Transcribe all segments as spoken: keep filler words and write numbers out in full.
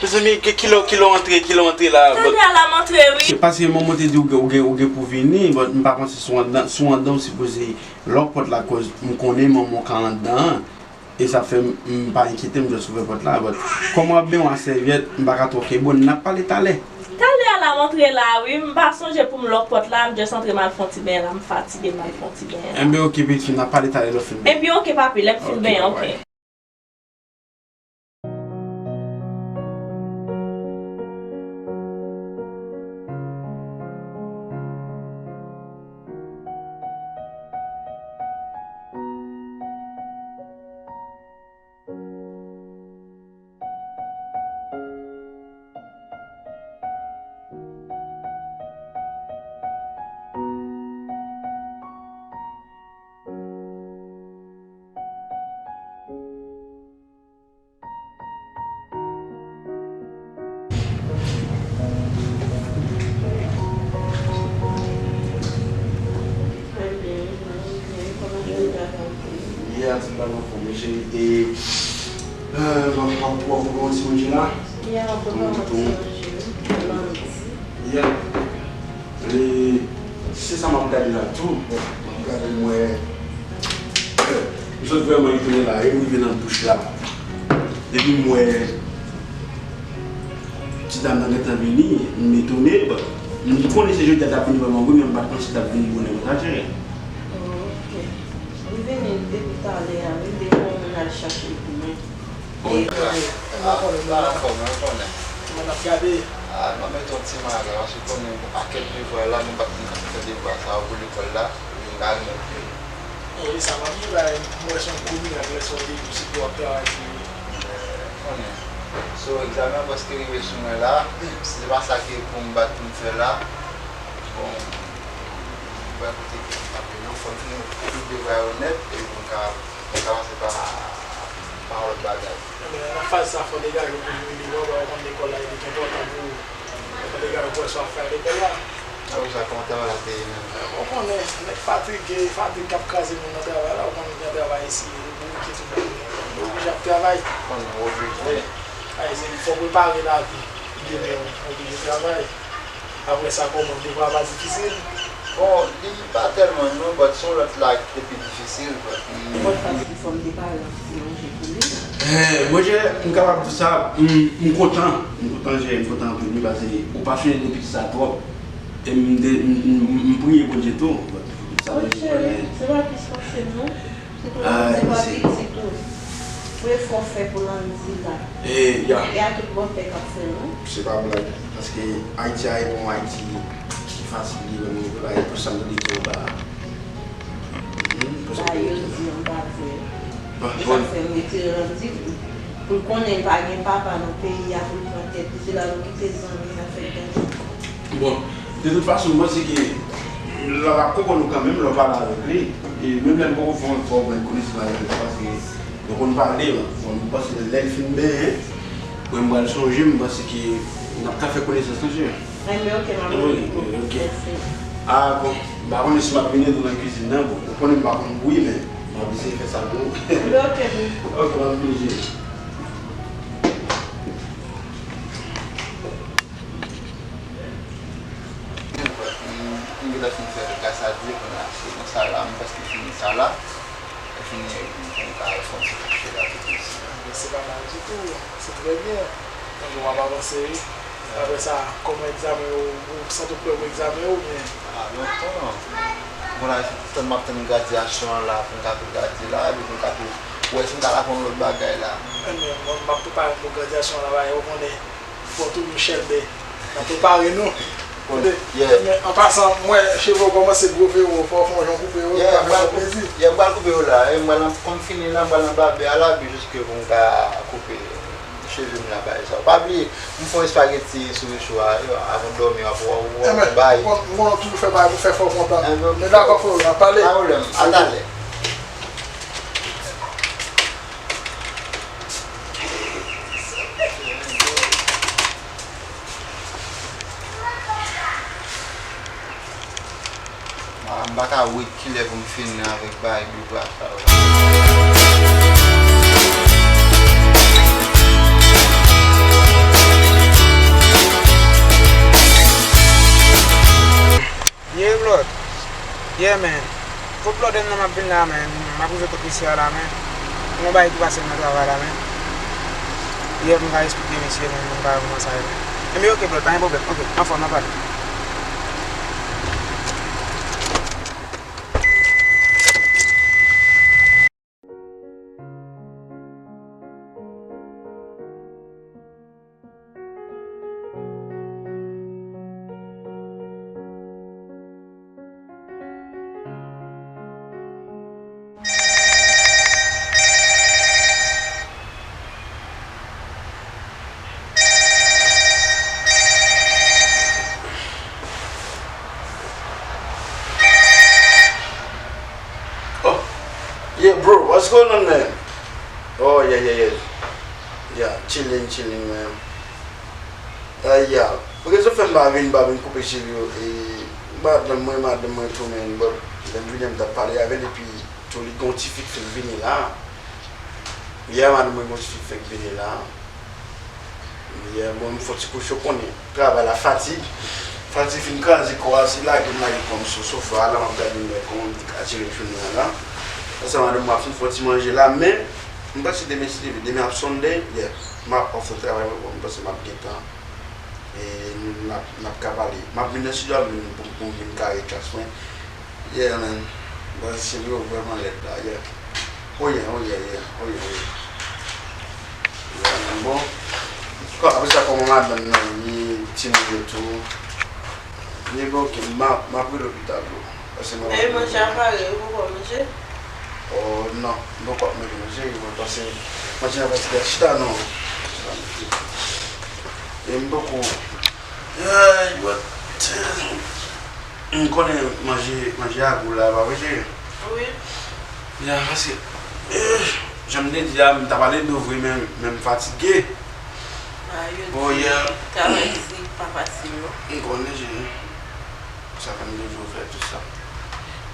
Mezanmi, ki, kilè, kilè w antre, kilè w antre la? Talè a la m antre, wi. Se paske manman te di w gen, ou gen, ou gen pou vini, but m pa panse si w anndan, si w anndan ou sipoze lòk pòt la, cause m konnen manman w ka anndan an. E sa fè m, m pa enkyete m, just ouvè pòt la, but kòm w ap benyen w ak sèvyèt, m pa ka twò kenbe w, n ap pale talè. Talè a la m antre la, wi, m pa sonje pou m lòk pòt la, m just antre m al fè yon ti benyen la, m fatige, m al fè yon ti benyen la. Enben, oke, pitit fi, n ap pale talè lè w fin benyen. Enben, oke, papi, lè m fin benyen, oke. Yeah, ti blag anfòm, mesye. E, euh, w ap, w ap, w ap pran ti manje la? Yeah, w ap pran ti manje. Yeah. E se sa m ap gade la tou. M ap gade, m wè, m sot vrèman etone la, e m rive nan douch la. Depi m wè ti dam nan gentan vini, m etone. M konnen se jodi a l t ap vini vrèman, wi, men m pa t panse l t ap vini bonè konsa, cheri. Oh, ok. Li vini depi talè a, wi, depi yon moun al chache l pou mwen. Wi, m pa konnen, m pa konnen. Kòman n ap gade? Ah, m ap mete yon ti mare, paske konnen gen pakèt devwa la, mwen pa t konn fè devwa sa yo pou lekòl la, epi m pa remèt yo. Wi, sa m ap di, bay, m wè se yon gwo mirak lè sa w te di w se pou w ap travay pou yo. Konnen. So, egzamen an prèske rive sou mwen la. Si se pa sa ke pou m bat pou m fè la, bon, m wè kote ke m frape non, fò m fini tout devwa yo nèt, epi pou m ka Sa pase pa, pa yon lòt bagay. Ebyen, nan faz sa, fò degaje w pou jwe devwa, ba ou konn lekòl la, li enpòtan pou ou. Fò degaje w pou wè sa w ap fè a lekòl la. Apre sa, kòman travay la te ye menm? Ou konnen, nèg fatige, fatig k ap kraze moun nan travay la, ou konnen gen travay isi, ou bouke tout jounen. Ou oblije ap travay. Konnen, ou oblije. Ay, se fò w prepare lavi. Demen, ou oblije travay. Apre sa, kòman, devwa pa difisil? Bon, li pa tèlman non, but se yon lòt la ki te pi difisil, but. Mwen fè ti fò m te pare yon ti manje pou li. Eh, monchè, m kapab di sa, m, m kontan. M kontan, Jè, m kontan anpil, wi, paske ou pasyone de pitit sa twòp. E m de, m, m, m, m priye Bondye tou. But, pitit sa, Bondye konnen. Monchè, se pa plis pase m non. Sitou, ah, se pa pitit ou. Pou efò w fè pou Landy la. E, ya. E a tout bòfè k ap fè l, wi. Se pa blag. Paske Ayiti a, e pa yon Ayiti ki fasil li menm, wi, la, e pou sa m tande ki anba a. Hmm, pou sa m tande ki anba a. Yo di anba vre. E sa k fè m retire Landy, pou l konnen l pa gen papa nan peyi a, pou l pran tèt li. Se la nou kite zanmi, sa fè danje. Bon, de tout fason, m panse ke l ap konprann ou kanmenm lè w pale avèk li. E menm lè n poko fè yon fò, w pral konesans avèk li, paske nou konn pale, bon, m panse lè l fin benyen, mwen m pral sonje, m panse ke n ap ka fè konesans, non, cheri. Enben, ok, m ap rele pou ou. Ok. Mèsi. Ah, bon, m pa konnen si m ap vin ede w nan kizin nan, bon, ou konnen m pa konn bouyi, men m ap eseye fè sa pou ou. Enben, ok, boo. Ok, m ap vini, cheri. M, m gentan fin fè repas a di, kounye a se konsa la, m prèske fini sa la. Lè fini, m konn ka al fè yon ti kouche la tou isi la. Men se pa mal ditou, se trè byen. Enben w ap avanse, wi. Apre sa, kòman egzamen yo, ou santi w prè pou egzamen yo oubyen? Ah, lontan. Bon, la, se tann m ap tann gradyasyon an la, pou m ka tou gradye la, epi pou m ka tou wè si m ka al aprann lòt bagay la. Enben, mwen, m ap prepare m pou gradyasyon an la, paske ou konnen, fò toujou chèlbè. N ap prepare nou. Kote, yeah. Men, an pasan, m wè cheve w kòmanse gwo, fè w, fò w fè yon jan koupe yo, yeah, m pral koupe, plezi. Yeah, m pral koupe yo la. E m pral nan, kòm fini la, m pral nan babè a la, pi jiske pou m ka koupe cheve m la, bagay sa. Pa bliye, m fè yon espageti sou recho a, avan w dòmi, w ap, w ap, w ap bay. Enben, m konn, m konn toujou fè bagay pou fè fè w kontan. Enben, men dakò, freo, n ap pale. Pa pwoblèm, a talè. Ah, m pa ka wait kilè pou m fini avèk bagay devwa sa yo. Ode m nan, m ap vin la, men. M ap rive kot misye a la, men. Gon bagay ki pase m nan travay la, men. Yè, m ka esplike misye, men, m pa wè kòman sa ye, men. Enben, oke, brother, pa gen pwoblèm. Oke, anfòm, n a pale. Oh, yeah, bro, what's going on, man? Oh, yeah, yeah, yeah. Yeah, chilling, chilling, man. Ah, yeah. Rezon fè m pa vin, pa vin koupe cheve yo. E, madanm mwen, madanm mwen tou, man. But, lè m vini, m t ap pale avè l, epi tou li gon ti fi k fè l vini la. Yeah, madanm mwen gon ti fi k fè l vini la. Yeah, bon, m fè ti kouche, w konnen. Travay la, fatig. Fatig fin kraze kò a, se lage m lage kò m sou sofa a la, m ap gade m wè kòman m te ka jere jounen an la. Ansanm avè m, m ap fin fè ti manje la, men m panse demen, si Dye vle, demen ap Sunday, yeah, m ap off nan travay mwen, bon, m panse m ap gen tan. E n ap, n ap ka pale. M ap vin nan estidyo a, m vin pou, pou m vin kare tras mwen. Yeah, man. Baz, cheve yo vrèman lèd la, yeah. Oh yeah, oh yeah, yeah. Oh yeah, oh yeah. Yeah, man, bon. Kò, apre sa, kòman madanm nan ye, timoun yo tou? Ye bon, oke, m ap, m ap rele w pi ta, bro. Paske m ap... E manje a pare, ou poko manje? Oh, non, m poko ap manje, manje, mwen, paske manje a pa ti chita, non. E m poko Ay, what? M konnen manje, manje a gou la, pa vre, cheri? Wi. Ya, paske, eh, jan m te di a, m ta pale dlo vre, men, men m fatige. Ba, yo di travay isit pa fasil, non. M konnen, cheri. Sa fè m toujou fè tout sa.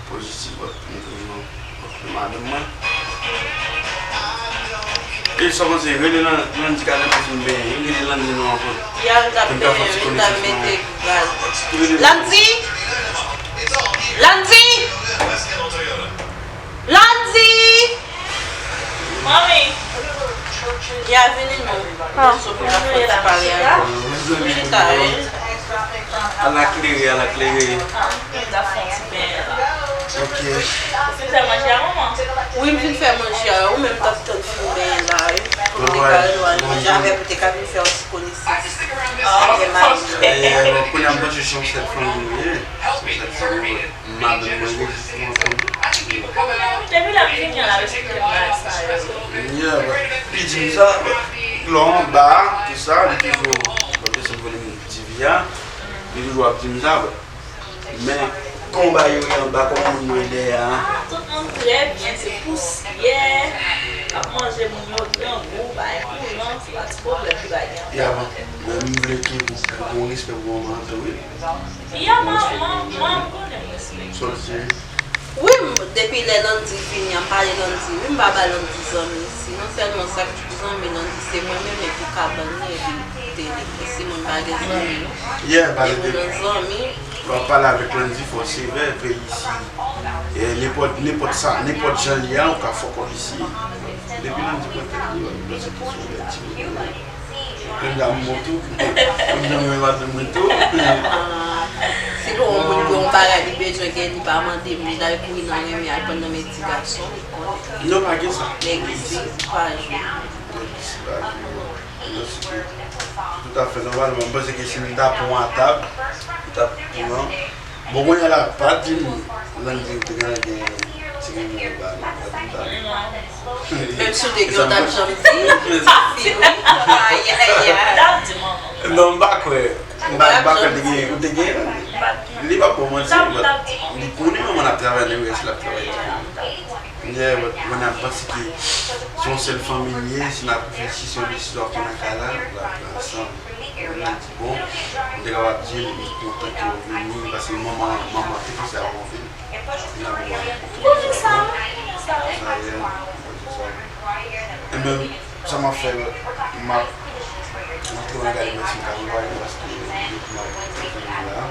Pozitif, but m toujou okipe madanm mwen. E sa panse, rele Lan-, Landy ka nan kou fin benyen, rele Landy non ankò. Pou n ka fè ti konesans non. Landy! Landy! Landy! Manmi! Ya vini non. Ah. Sou pou nou fè ti pale avè w. Chita, wi. Ala klere, ala klere. M ta fè yon ti benyen la. Ok. Ou fin fè manje a, manman? Wi, m fin fè manje a. Ou menm t ap tann fin benyen la, wi. Pou m te ka al manje avè m, m te ka vin fè yon ti konesans. Ah, ok. Kounye a m panse se yon sèl fanmi nou ye. Se yon sèl fanmi nou ye. Madanm mwen rejistre ansanm. Depi lè m vini an la, l esplike m bagay sa yo. Yeah, but li di m sa, but lè w anba a, tout sa, li toujou, bon, desann volim T V a, li toujou ap di m sa, but, men, kòman bagay yo ye anba, kòman moun yo ye dèyè a? Ah, tout moun trè byen, se pousyè k ap manje moun yo, grangou, bay koulans, se pa ti pwoblèm ki bay gen anba. Yeah, man, men m vle ke pou, pou, pou respè pou manman an tou, wi. Ya, man, man, man, m konnen m respekte. Sa w di? Wi, m, depi lè Landy vini an, m pale Landy, wi, m pa ba Landy zanmi. Si non sèlman sa k pou zanmi Landy, se mwen menm epi kabann li epi tele. Isi moun pa gen zanmi, non. Yeah, pale de, lè w nan zanmi, lè w ap pale avèk Landy, fò w sevè, paske isi, e, nenpòt, nenpòt sa, nenpòt jan li ye a, ou ka fòkòp isi. Depi Landy pran tèt li, w ap panse ke se yon bèl timoun. Mwen dam bon tou. Mwen dam mwen madanm mwen tou. Ah, si gon yon moun gen yon bagay li bezwen gen, li pa mande m, li al kouri nan renmen, al pran nan men ti gason, li konnen. Non, pa gen sa. Nèg isi pa jwe. Nèg isi pa jwe. Paske, toutafè nòmalman, m panse ke si m ta pran yon atak, m t ap pran Bon, kounye a la, pa di m, Landy, ou te genlè gen ti renmen ba nou, pa di m sa. Menm si w te gen, w t ap janm di. Fini. Ayayay. Non, m pa kwè. M pa, m pa kwè te gen, ou te gen. Li p ap ba w manti, but li konnen manman l ap travay, nan rès l ap travay tou. Yeah, but mwen, m panse ke se yon sèl fanmi n ye, si n ap reflechi, se yon desizyon ap pran nan kay la, l ap pran ansanm. Mwen di, bon, m te kapab di l, m kontan ke w vini, paske manman, manman te panse avè w vini. Finalman, manman kontan. Sa ye, mwen di sa. Enben, sa m ap fè, m ap, m ap gade mèsi m ka voye, paske depi m ap vini la.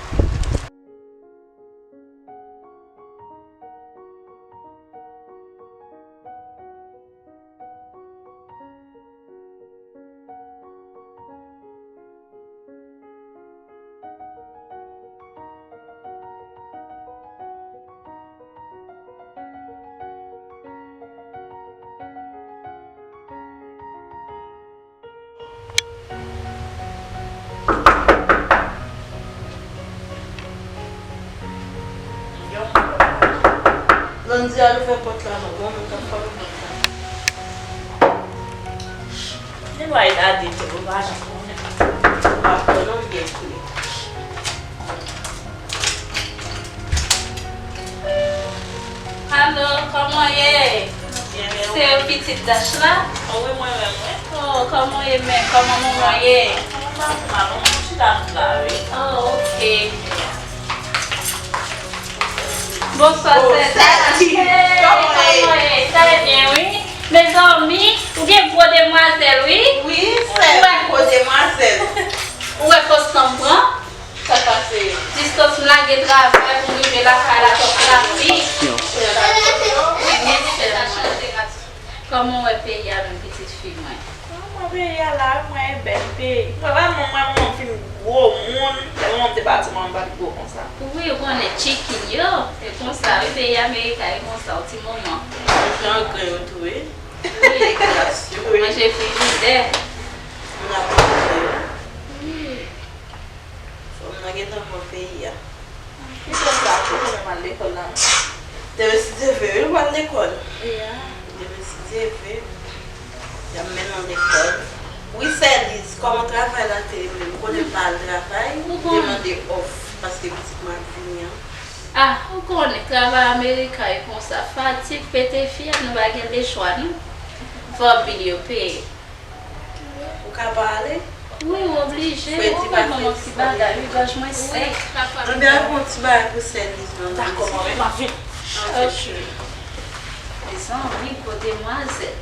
Landy al ouvè pòt la non, gon moun k ap frape pòt la. Li va ede tou, ou pa janm konnen. Ou pa konnen, ou byen konnen. Alo, kòman w ye? Byen, men ou Se menm? Pitit Dash la? O, wi, mwen menm, wi. O, kòman w ye menm? Kòman manman w ye? Manman pa mal, manman chita la, wi. O, oke. Bonswa, O, sè Dash. Hey, kòman w ye? Kòman w ye? Trè byen, wi. Mezanmi, ou gen gwo demwazèl, wi. Wi, sè, gwo demwazèl. Ou wè pòz tan m pran? Sa k pase? Distans m lage travay pou m rive lakay la twò trafik. Kounya ta rive yo. Kòman w wè peyi a menm, pitit fi mwen? Kòman peyi a la, wi, mwen, e bèl peyi. Mwen vrèman, mwen, mwen fin gwo moun. Lè mwen te pati, mwen pa t gwo konsa. Wi, ou konnen chicken yo, e konsa, wi, peyi Amerika, e konsa, yon ti moman. Jan gran yo tou, wi. Wi. Gras yo, wi. Manje frijidè. Moun ap manje yo. Wi. Fò m nan gentan pran peyi a. Ki sòt sa tou, konnen m al lekòl la. Demen si Dye vle, wi, m al lekòl. Demen si Dye vle, y ap mennen w lekòl. Wi, sè Liz, kòman travay la te ye menm? Konnen m pa al travay, m te mande òf, paske pitit mwen ap vini an. Ah, ou konnen, travay Amerika e konsa, fatig, pete fyèl, nou pa gen lechwa, non. Fò bil yo peye. Ou ka pa ale? Wi, w oblije. Fredi pa fè ti bagay, wi, gòj mwen sèk. Anben, al pran ti bagay pou sè Liz nan. Dakò, manmi, m ap vini. Ok. Mezanmi, gwo demwazèl.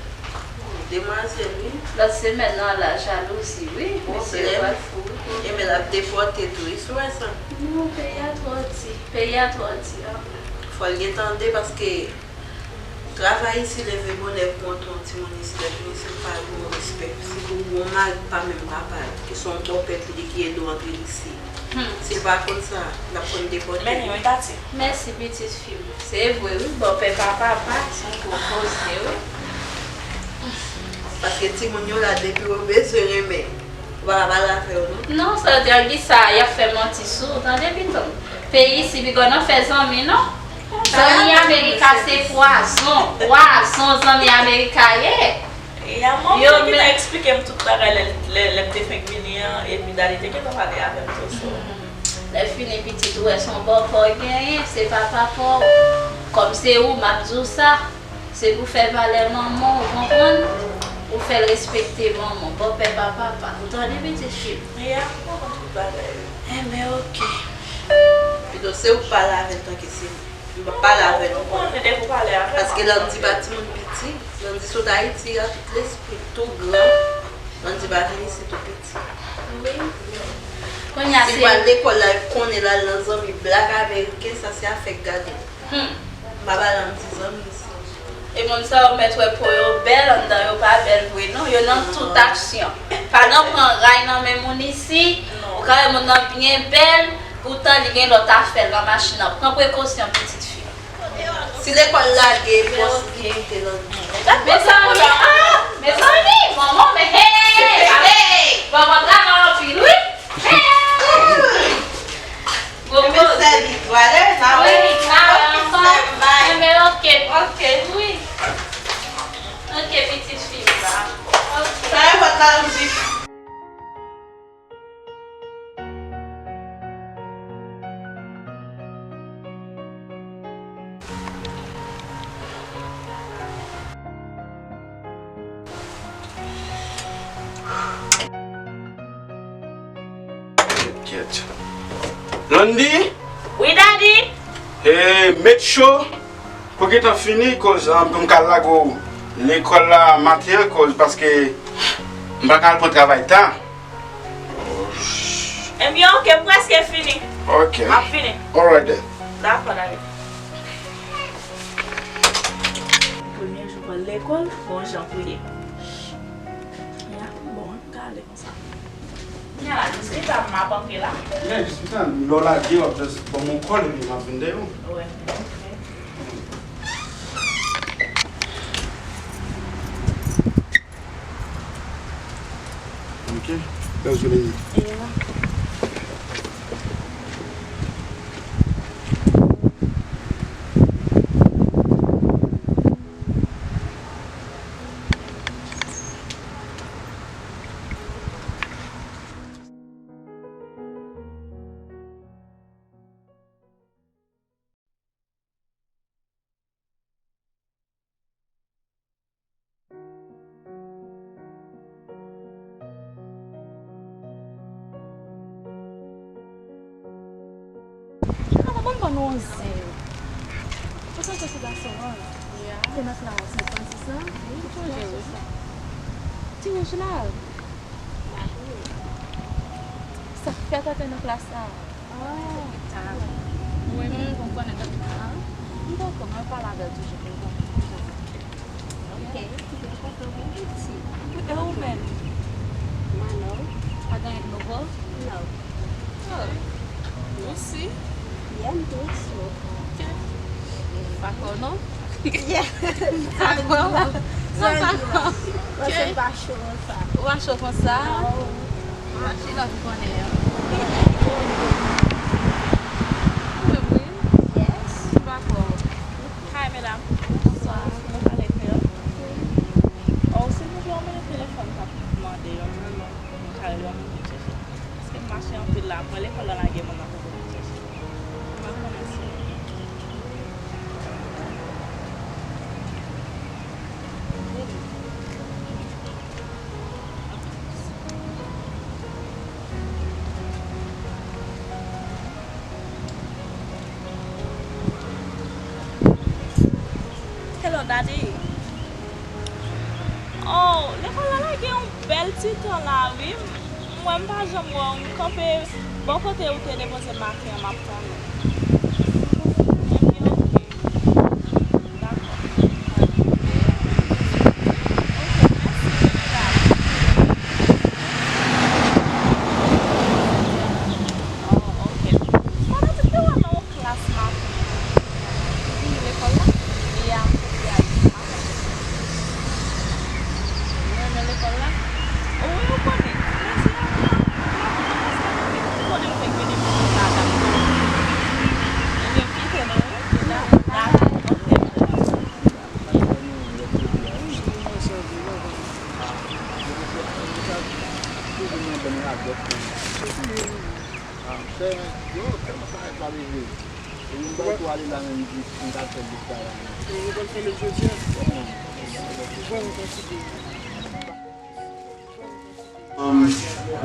Demwazèl, wi. Lòt semèn nan, la jalouzi, wi. Mesye yo pral fou, wi. Ebyen, l ap depòte tou, wi, si w wè sa. Non, peyi a twò di. Peyi a twò di, anpil. Fò l gen tande, paske travay isi, leve bonè pou antre yon timoun isi, lè vini isi, l pa gen yon respè. Si pou yon mari, pa menm papa l, ki se yon bòpè li ye, ki ede w antre isi. Hmm. Si l pa konn sa, l ap konn depòte. Men, men, tati. Mèsi, pitit fi m. Se vre, wi, bòpè pa papa, se yon gwo koze, wi. Paske timoun yo la, depi yo bezwen renmen, ou pa ka pale avè yo, non. Non, sa di, Angi sa, y ap fè manti sou ou, tande, pitit m. Peyi isi, piga w nan fè zanmi, non. Zanmi Amerika se pwazon. Pwazon zanmi Amerika ye. Ya, manmi te gentan eksplike m tout bagay lè, lè, lè m te fenk vini an, epi Dali te gentan pale avè m tou, so. Hmm. Lè fini pitit ou wè se yon bòkò w genyen, se pa papa w. Kòm se ou, m ap di w sa. Se pou fè valè manman w, ou konprann? Ou fè l respekte manman w, bòpè pa papa. Ou tande pitit fi m? Ya, m konprann tout bagay yo. Enben, oke. Pito se ou k pale avè l tanke se mwen. M p ap pale avè l ankò. Ou konnen depi w pale avè m. Paske Landy pa timoun piti. Landy sot Ayiti, il a tout l'esprit, tou gran. Landy pa vin isit tou piti. Wi. Kounye a si l pral lekòl la, epi konnen l al nan zanmi blak ameriken, sa se afè k gade l. Hmm. M pa ba Landy zanmi isit. E moun sa yo mèt wè po yo bèl, anndan yo pa bèl vre non. Yo nan tout aksyon. Pa nan pran ray nan men moun isi. Ou ka wè moun nan byen bèl, poutan li gen lòt afè l nan machin nan. Pran prekosyon, pitit fi. Si lekòl lage, bòs ou ki kite Landy. Mezanmi, ah, mezanmi, manman, men hey, ale, manman travay anpil, wi. Hey! Gwo koze. Wi, travay ansanm. Enben, oke. Oke. Wi. Oke, pitit fi m la. Oke. Sa e vòt la, Landy. Kèt, kèt. Landy? Wi, Daddy? E, met cho. Pou gentan fini, koz, an, pou m ka lage w lekòl la maten an, koz, paske m pa ka al pran travay ta. Ebyen, oke, m prèske fini. Oke. M ap vini. Alright then. Dakò, Daddy. Premye jou pral lekòl, bon jan pou ye. Ya, bon, m ka ale konsa. Kounye a la, jis pita m ap antre la. Yeah, jis pita, lè w lage, w ap just ban m yon kòl epi m ap vin dèyè w. Wè, oke. Ok. Bèl jounen. Yeah. Ala, ban m ban nou yon zen. Ou sonje ti gason an? Ya. Te nan klas, nou konn ti sa? Wi, m sonje, wi. Ti wouj la? Sa k fèt atè nan klas la? Ah. Mwen menm, m konn konnen tèt mwen an. M poko, mwen pale avè l toujou pou m konn. Ok, m kontan wè w isi. E ou menm? Mano. Pa gen anyen k nouvo? No. Oh. Ou si? Yeah, m tou sou. Ok. Pa kwè w non? Yeah. Pa kwè w? Sa pa kwè w? Mwen se pa cho konsa. Ou pa cho konsa? No. Mache la pou konnen an. Wi, wi. Yes. M pa kwè w. Hi, medam. Bonswa. Mwen pale kreyòl? Oh, silvouplè, ou mennen telefòn m t ap mande yon moun, mwen ka rele yon moun vin chèche. Paske m mache anpil la, mwen lekòl la lage moun nan poko vin chèche. Mwen pa konnen si Hello, daddy. Oh, lekòl la lage yon bèl ti tan la, wi. M wè m pa janm wè w. M kanpe bò kote ou te depoze m maten an, m ap tann ou. Ebyen, oke. Dakò. Oke, mèsi, medam. Oh, oke. Pandan m te wè nan yon klas maten an. Ou renmen lekòl la? Ya, m te di a wi. Ou renmen lekòl la? Wi, ou konnen. Mèsi anpil. Ou konnen m fèk vini pou sa, dakò. Ebyen, kite nou, wi. Dakò, oke.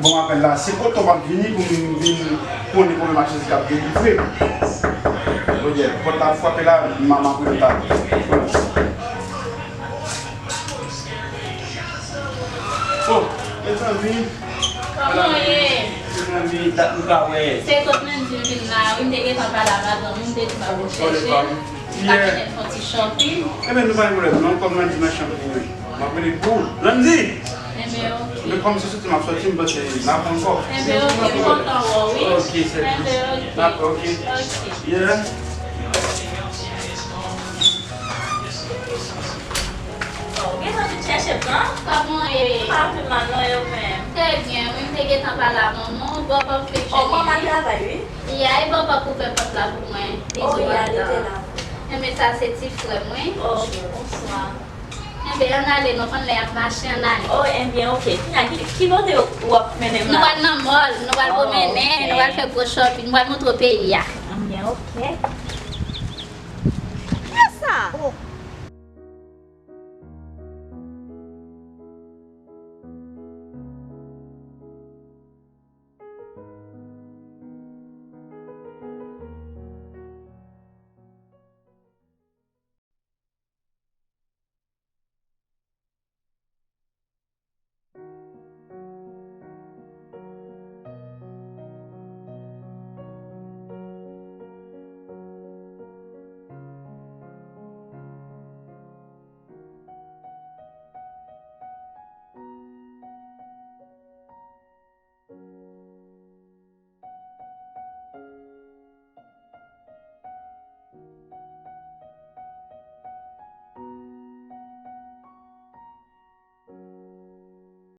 Bon apèl la, se kote w ap vini pou m vin konnen konbyen machandiz k ap delivre. Odyè, pòt la ap frape la, m a, m ap rele ta. Oh, mezanmi. Kòman w ye? Mezanmi, dat nou pa wè. Se kot Nandy m vin la, wi, m te gentan pale avè granmoun, m te di m ap vin chèche. M pa gentan fè yon ti shopping. Ebyen, nou pa gen pwoblèm, non, kòm Nandy nan chanm li, m ap rele pou ou. Nandy! Enben, oke. Men kòm se soti m ap soti, m panse n ap ankò. Enben, oke, m kontan wè w, wi. Oke, sè. Enben, oke. Dakò, oke. Oke. Yeah. Ou gentan vin chèche m nan? Kòman w ye? Pa anpil mal non, e ou menm? Trè byen, wi, m te gentan pale a manman w, bòbòk te jwenn li. Oh, manman travay, wi. Ya, e bòbòk ouvè pòt la pou mwen. Oh, ya, li te la. Enben, sa se ti frè m, wi. Oh, bonswa. Enben, ann ale, nou konn lè y ap mache, ann ale. Oh, enben, oke. Kounya, ki, ki kote w ap mennen m la? Nou pral nan mall, nou pral pwomennen, nou pral fè gwo shopping, nou pral montre w peyi a. Enben, oke. Kiyès sa? Oh.